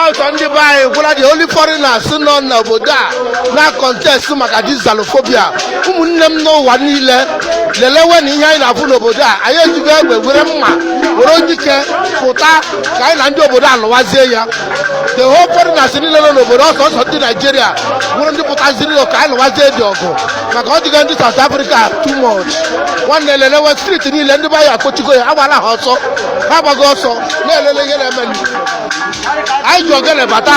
Ọtọ ndị be anyị gwụla. The only foreigners nọ n'obodo a na contest maka this xenophobia. Ụmụnne m n'ụwa niile, lelewe na ihe anyị na-afụ n'obodo a. Anyị ejigo egbe, were mma, were dike pụta ka anyị na ndị obodo a lụwazie ya. The whole foreigners niile nọ n'obodo, ọsọ ọsọ ndị Naijiria nwere ndị pụtaziri ka anyị lụwazie dị ọgụ, maka ọ dịgo ndị South Africa too much. Nwanne, lelewe street niile, ndị be anyị akpọchigo ya, agbala ha ọsọ, ha agbago ọsọ. Na-elele ihe na-eme. Anyị ji ogene bata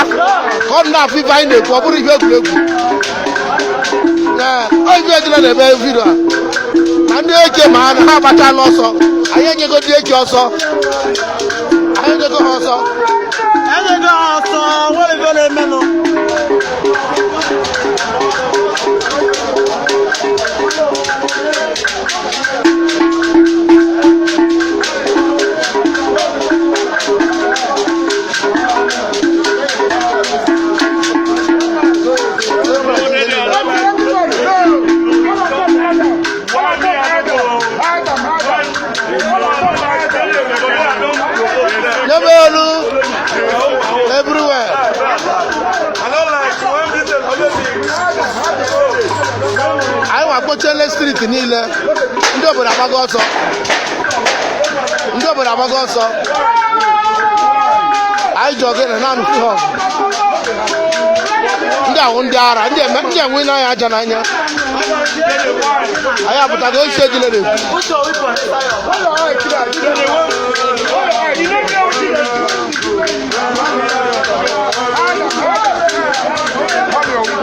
ka ọ na-afụ ife anyị na-ekwu. Ọ bụrụ ihe egwuregwu. Ee, ọ ife ejila na-eme video a na ndị eke ma ha agbachala ọsọ. Anyị enyego ndị eke ọsọ, anyị enyego ha ọsọ. Enyego ha ọsọ, nwere ife na-emenụ. Nyebe elu everywhere. I don't like when this is Anyị nwa kpochiele street niile. Ndị obodo agbago ọsọ, ndị obodo agbago ọsọ. Anyị ji ogene naanị ihe ọgụ. Ndị ahụ ndị ara, ndị eme ndị enwe n'anya aja n'anya. Anyị apụtago isi ejile na-ekwu. Put your weapon inside your.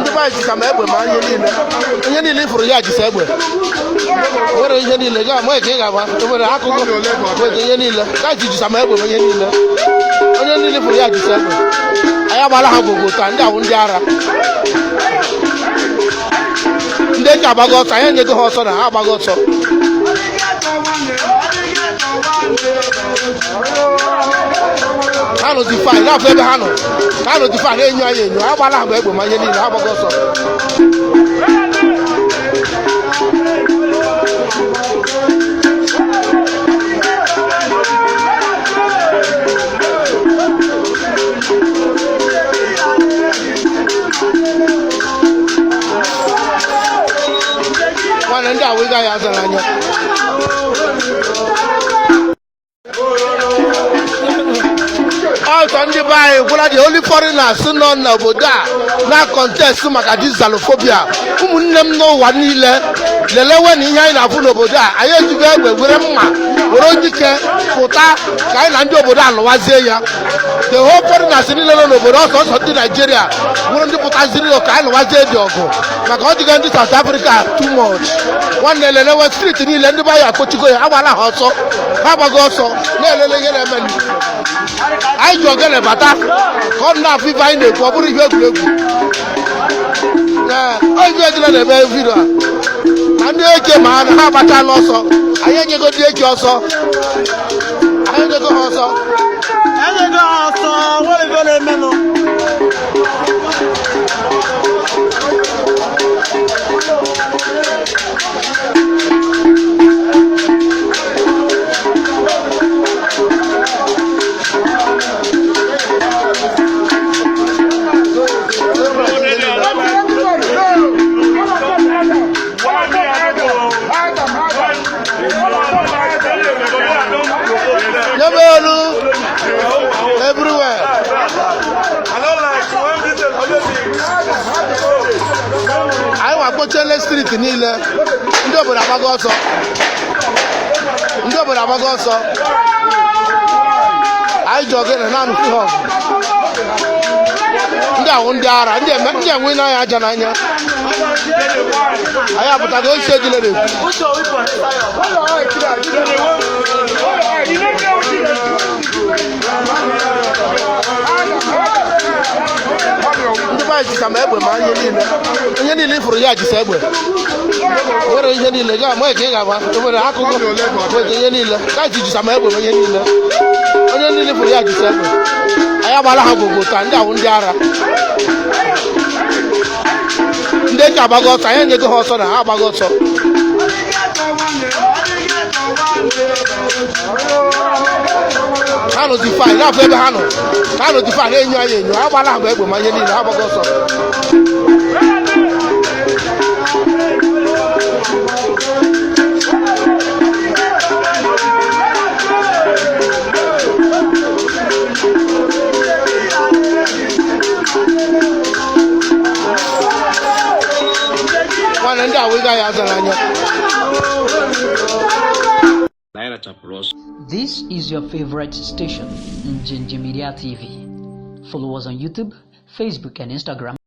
Ndị be anyị jisa ma egbe ma ihe niile. Ihe niile ifuru ya jisa egbe, nwere ihe niile ga ma ka ị ga-agba. Nwere akụkụ, nwere ihe niile ga ji jisa ma egbe ma ihe niile. Onye niile ifuru ya jisa egbe. Anyị agbala ha gwogwo taa. Ndị ahụ ndị ara, ndị eke agbago ọsọ. Anyị enyego ha ọsọ na ha agbago ọsọ. Ha nọ dị fine na-afụ ebe ha nọ. Ha nọ dị fine na-enyo anyị enyo. Ha gbala ha ma egbe ma ihe niile, ha agbago ọsọ. Nwanne, ndị awụ gaghị aza n'anya. Ọtọ ndị be anyị gwụla. The only foreigners nọ n'obodo a na contest maka this xenophobia. Ụmụnne m n'ụwa niile, lelewe na ihe anyị na-afụ n'obodo a. Anyị ejigo egbe, were mma, were dike pụta ka anyị na ndị obodo a lụwazie ya. The whole foreigners niile nọ n'obodo, ọsọ ọsọ ndị Naijiria nwere ndị pụtaziri ka anyị lụwazie dị ọgụ, maka ọ dịgo ndị South Africa too much. Nwanne, lelewe street niile, ndị be anyị akpọchigo ya, agbala ha ọsọ, ha agbago ọsọ. Na-elele ihe na-eme. Anyị ji ogene bata ka ọ na-afụ ife anyị na-ekwu. Ọ bụrụ ihe egwuregwu. Ee, ọ ife ejila na-eme video a na ndị eke ma ha agbachala ọsọ. Anyị enyego ndị eke ọsọ, anyị enyego ha ọsọ. Enyego ha ọsọ, nwere ife na-emenụ. Nyebe elu everywhere. I don't like when this is Anyị nwa kpochiele street niile. Ndị obodo agbago ọsọ, ndị obodo agbago ọsọ. Anyị ji ogene naanị ihe ọgụ. Ndị ahụ ndị ara, ndị eme ndị enwe n'anya aja n'anya. Anyị apụtago isi ejile na-ekwu. Put your weapon inside your. Ndị be anyị jisa ma egbe ma ihe niile. Ihe niile ifuru ya jisa egbe, nwere ihe niile ga ma ka ị ga-agba. Nwere akụkụ, nwere ihe niile ga ji jisa ma egbe ma ihe niile. Onye niile ifuru ya jisa egbe. Anyị agbala ha gwogwo taa. Ndị ahụ ndị ara, ndị eke agbago ọsọ. Anyị enyego ha ọsọ na ha agbago ọsọ. Ha nọ dị fine na-afụ ebe ha nọ. Ha nọ dị fine na-enyo anyị enyo. Ha gbara ha bụ egbe ma ihe niile ha gbago ọsọ. Nwanne, ndị a wee gaghị aza n'anya. Naira chapụrụ ọsọ. This is your favorite station, Njinji Media TV. Follow us on YouTube, Facebook, and Instagram.